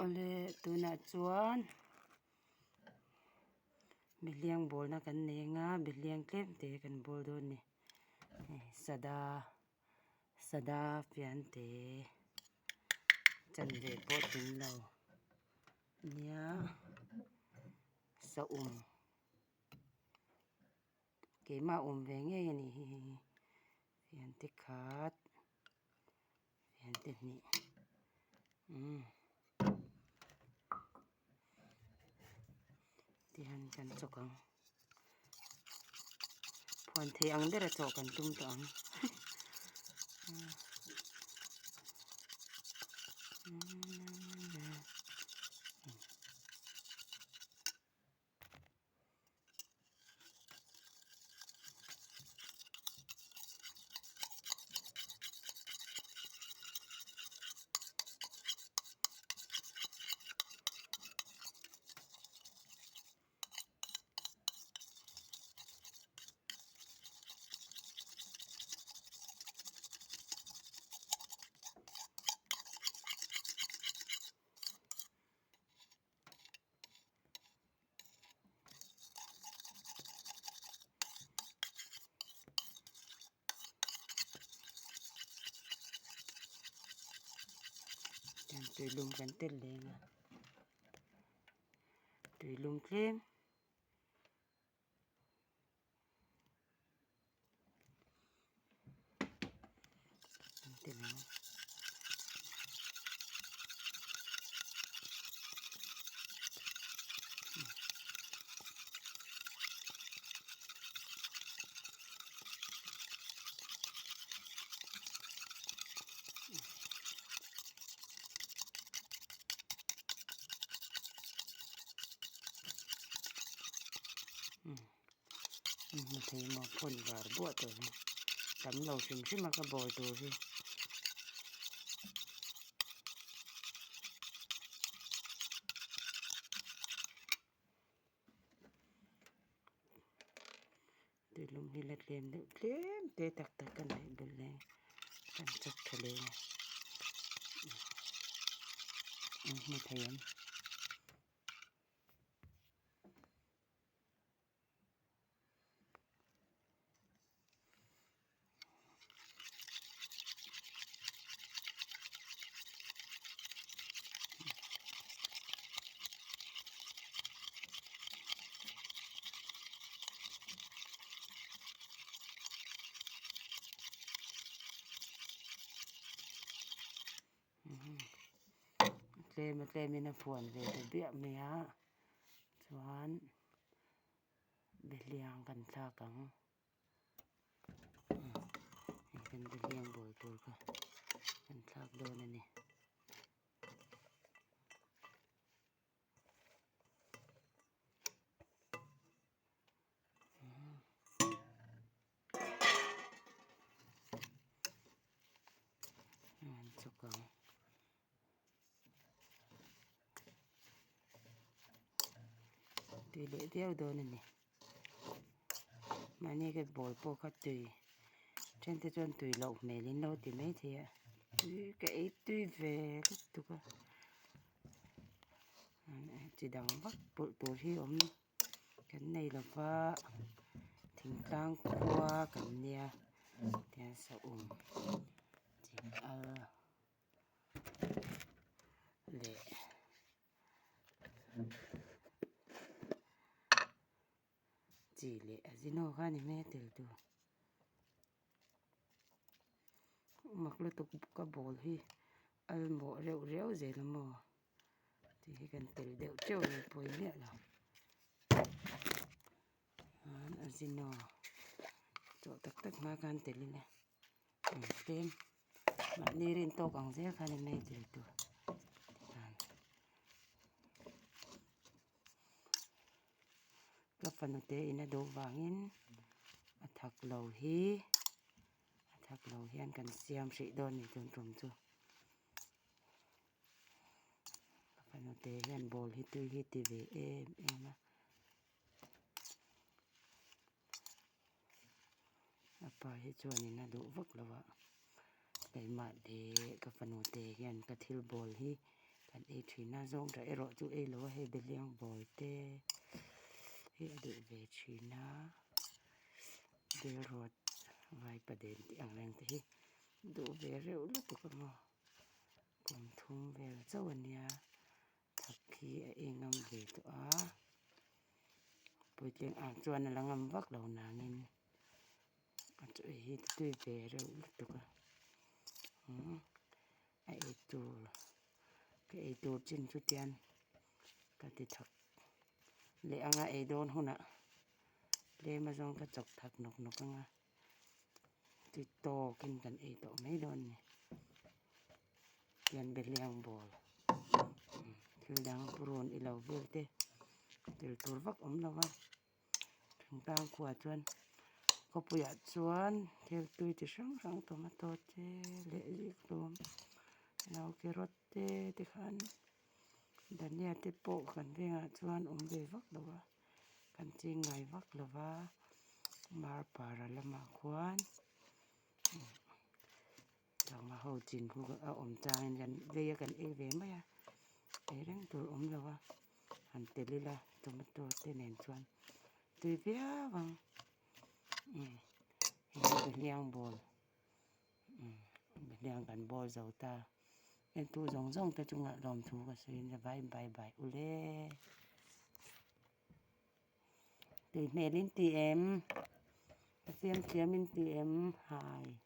Awle tunah chuan Behliang bawlna kan nei anga behliang tlem te kan bawl dawn a ni hei sada sada fiante chanve pawh tling lo nia saum keimah awm ve ngei a ni hi hei fiante khat. Fiante hnih umm tihian kan chawk ang phuan thei ang bera chawh kan tum tawh ang. Tuilum kan tel leng a tuilum tlem. An hmu thei maw phone var buah tawh hi tam lo hrim hrim a ka bawl tur hi. Tuilum hi la tlem deuh tlem te tak tak ka neih belh leh kan chak tha leh an hmu thei ang. Tlem a tlemin a phuan ve ta biah mai a chuan behliang kan thlak ang hei kan behliang bawl tur kha kan thlak dawn a ni. An chawk ang. Tui leh viau dawn a ni. Mahni ka bawl pawh kha tui then te chuan tui loh hmel in lo ti mai thei a tui ka ei tui ve lutuk a chi dang vak pawlh tur hi a awm. Kan nei lo va thingtlang khua kan nia tihian saum chi al leh chi leh a zino kha a ni mai a tel tur mak lutuk ka bawl hi al mawh reuh riau zel a maw. Tih hi kan tel deuh teuh lo pawi miah lo chuan azino chaw tak tak hma khan tel ila tlem mahni rin tawk ang zel khan in ei tel tur tikhan ka fanu te in a duh vangin a thak lo hi a thak lo hian kan siam hrih dawn a ni tun tum chu. Ka fanute hian ball hi tui hi ti ve em em a a pa hi chuanin a duh vak lo a keimah leh ka fanute hian ka thil ball hi. Kan ei thin a, zawngṭah erawh chu ei lo a, hei behliang bawl te hi a duh ve thin a, bel rawt vaipa den tih ang reng te hi duh ve reuh lutuk a maw, kum thum vel chauh a nia, thak hi a ei ngam ve tawh a, puitling ang chuan a la ngam vak lo nangin a chaw ei hi tui ve reuh lutuk a, umm. A ei tur ka ei tur chin chu tian ka ti thak leh ang a ei dawn hunah tlem azawng ka chawk thak nawk nawk ang a ti tawkin kan ei tawh mai dawn a ni tian behliang bawl thil dang purun ilo vel te tel tur vak awm lo va. Thingtlang khuaah chuan khawpuiah chuan thil tui chi hrang hrang tomato te leh zikhlum lo carrot te tikhan dhania te pawh kan vengah chuan awm ve vak lo a kan ching ngai vak lo va marpara lamah khuan Changma ho chin khu a awm changin kan vei a kan ei ve mai a ei reng tur awm lo a han tel ila tomato te nen chuan tui viau ang umm hei hi behliang bawl umm behliang kan bawl zo ta entu zawng zawng te chungah lawmthu ka sawi in vai bye bye ule tui hmel in ti em ka siam thiam in ti em hai.